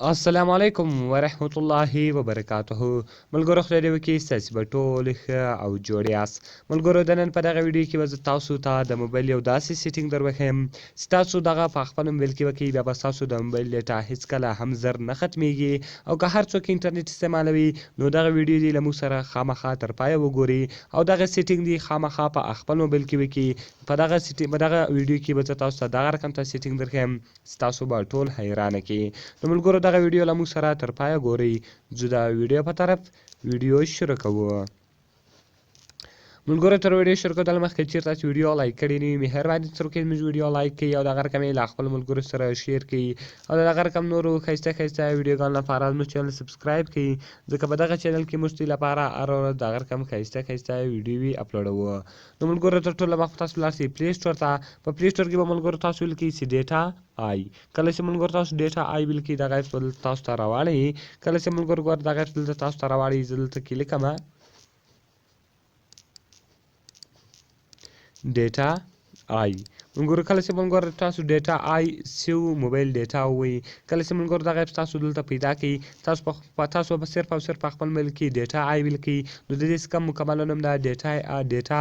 السلام علیکم ورحمت الله وبرکاته. ملګرو، خدای دې وکړي ستاسو به ټول ښه او جوړ یاست. ملګرو، د نن په دغه ویډیو کې به زه تاسو ته د موبایل یو داسې setting در وښیم چې تاسو دغه په خپل موبایل کې وکړئ، بیا به ستاسو د موبایل data هیڅکله هم زر نه ختمیږي. او که هر څوک انټرنیټ استعمالوي، نو دغه ویډیو دې له موږ سره خامخا تر پایه وګوري او دغه setting دې خامخا په خپل موبایل کې وکړي. په دغه setting، په دغه ویډیو کې به زه تاسو ته دغه رقم ته setting درښیم چې تاسو به ټول حیرانه کړي. نو ملګرو، دغه ویډیو له موږ سره تر پایه ګورئ. ځو د ویډیو په طرف، ویډیو شروع کوو. ملګرو، تر ویډیو شروع کولو مخکې چیرته تاسو ویډیو like کړی نه وي، مهرباني تر وکړئ زموږ ویډیو like کړئ او دغه رقم یې له خپل ملګرو سره share کړئ او دغه رقم نورو ښایسته ښایسته ویډیوګانو لپاره زموږ channel subscribe کړئ، ځکه په دغه channel کې موږ لپاره هره ورځ دغه رقم ښایسته ښایسته ویډیوې اپلوډوو. نو ملګرو، تر ټولو مخکې تاسو لاړ شئ Play Store ته. په Play Store کې به ملګرو تاسو ولیکئ چې Data Eye. کله چې ملګرو تاسو Data Eye ولیکئ، دغه apps به دلته تاسو ته راواړئ. کله چې ملګرو ګور دغه apps دلته تاسو ته راواړئ، زه دلته کې لیکم Data Eye. ملګرو، کله چې ملګرو تاسو Data Eye save mobile data ووایي، کله چې ملګرو دغه app تاسو دلته پیدا کړئ، تاسو به صرف او صرف په خپل موبایل کې Data Eye ولیکئ. نو د دې څخه مکمل نوم ده Data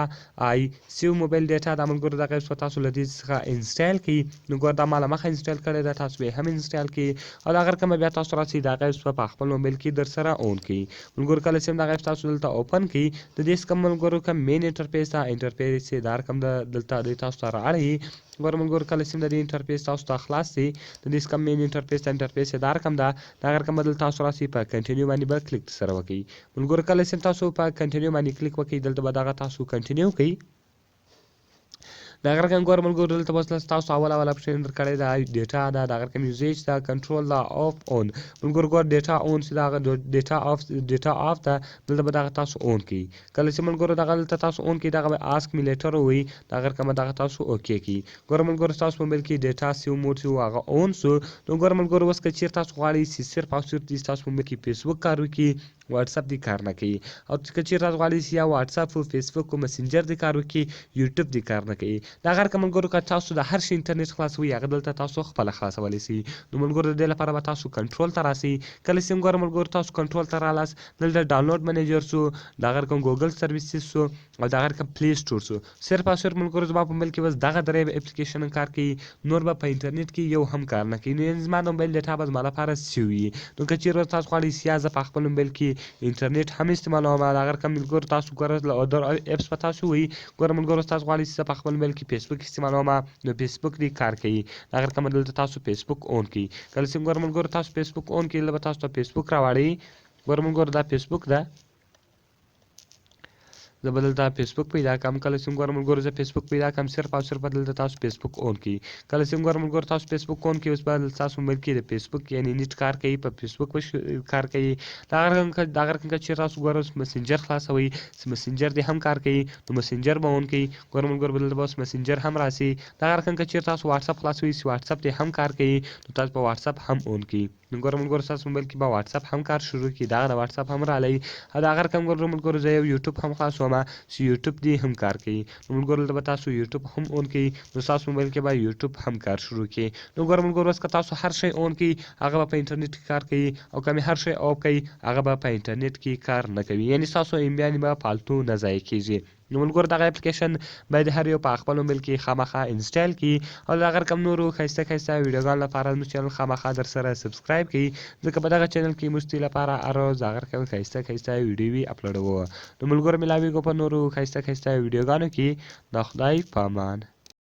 Eye save mobile data. دا ملګرو دغه app تاسو له دې څخه install کړئ. نو ګور، دا ما له مخه install کړی ده، تاسو به هم install کړئ او دا رقم بیا تاسو راسئ دغه app په خپل موبایل کې در سره on کړئ. ملګرو، کله چې دغه app تاسو دلته open کړئ، د دې څخه ملګرو کوم main interface ده، interface یې دا رقم ده دلته د تاسو ته رااړوي. ګوره ملګرو، کله چې د دې interface تاسو ته خلاص شي، د دې څخه main interface ته interface یې دا رقم ده. دا رقم دلته تاسو راسئ، په continue باندې به کلیک سره وکړئ. ملګرو، کله چې تاسو په continue باندې کلیک وکړئ، دلته به دغه تاسو continue کړئ. دا رقم ګور ملګرو، دلته بس تاسو اول اول option درکړی دا data ده، دا رقم usage ده، کنټرول ده، off، on. ملګرو ګور، data on چې دا data off، data off ده، دلته به دغه تاسو on کړئ. کله چې ملګرو دغه دلته تاسو on کړئ، دغه به ask me later وي، دا رقم دغه تاسو okay کړئ. ګور ملګرو، تاسو په موبایل کې data save mode چې هغه on سو. نو ګور ملګرو، اوس که چیرته تاسو غواړئ چې صرف او صرف تاسو په موبایل کې فیسبوک کار وکړي، واتساپ دی کار نه کوي، او که چیرته تاسو غواړئ چې یا واتساپ او فیسبوک او مسنجر دی کار وکړي، یوټیوب دی کار نه کوي. دا غیر که ملګرو که تاسو د هر شي انټرنیټ خلاصوي، هغه دلته تاسو خپله خلاصولی شئ. نو ملګرو، د دې لپاره به تاسو کنټرول ته راسئ. کله چې ګوره ملګرو تاسو کنټرول ته رالاست، دلته download manager سو، دا غیر کوم Google services سو او دا غیر کوم Play Store سو. صرف او صرف ملګرو، زما په موبایل کې بس دغه درې اپلیکیشن کار کوي، نور به په انټرنیټ کې یو هم کار نه کوي. نو یعنې زما د موبایل data به زما لپاره save وي. نو که چیرې تاسو غواړئ چې یا زه په خپل موبایل کې انټرنیټ هم استعمالوم، دا غیر کوم ملګرو تاسو ګوره له other apps به تاسو وي. ګوره ملګرو، تاسو غواړئ چې زه په خپل موبایل کې فیسبوک استعمالوم، نو فیسبوک دی کار کوي. دا غیر کوم دلته تاسو فیسبوک on کړئ. کله چې ګوره ملګرو تاسو فیسبوک on کړئ، دلته به تاسو ته فیسبوک راواړي. ګوره ملګرو، دا فیسبوک ده، زه به دلته فیسبوک پیدا کړم. کله چې ګورم ملګرو زه فیسبوک پیدا کړم، صرف او صرف دلته تاسو فیسبوک on کړئ. کله چې ګورم ملګرو تاسو فیسبوک on کړئ، اوس به تاسو موبایل کې د فیسبوک یعنی net کار کوي، په فیسبوک به کار کوي. دا رقم چې تاسو ګورئ مسنجر خلاصوي، چې مسنجر دی هم کار کوي، نو مسنجر به on کړئ. ګورم ملګرو، دلته به اوس مسنجر هم راسي. دا رقم چې تاسو واتساپ خلاصوي، چې واتساپ دی هم کار کوي، نو تاسو به واتساپ هم on کړئ. نو ګورم ملګرو، تاسو موبایل کې به واتساپ هم کار شروع کړي، دا د واتساپ هم رالی. او دا رقم ګورم ملګرو، زه یو یوټیوب هم خلاصوم چې یوټیوب دی هم کار کوي. نو ملګرو، دلته به تاسو یوټیوب هم on کړئ، نو تاسو موبایل کې به یوټیوب هم کار شروع کړي. نو ګورم ملګرو، اوس که تاسو هر شی on کړئ، هغه به په انټرنیټ کې کار کوي او که مې هر شی off کړئ، هغه به په انټرنیټ کې کار نه کوي، یعنی تاسو MB به فالتو نه ضایع کیږي. نو ملګرو، دغه اپلیکیشن باید هر یو په خپل موبایل کې خامخا install کړي او دغه رقم نورو ښایسته ښایسته ویډیوګانو لپاره زموږ channel خامخا در سره subscribe کړئ، ځکه په دغه channel کې موږ لپاره هر ورځ دغه رقم ښایسته ښایسته ویډیوې اپلوډوو. نو ملګرو، ملاویږو په نورو ښایسته ښایسته ویډیوګانو کې. د خدای په امان.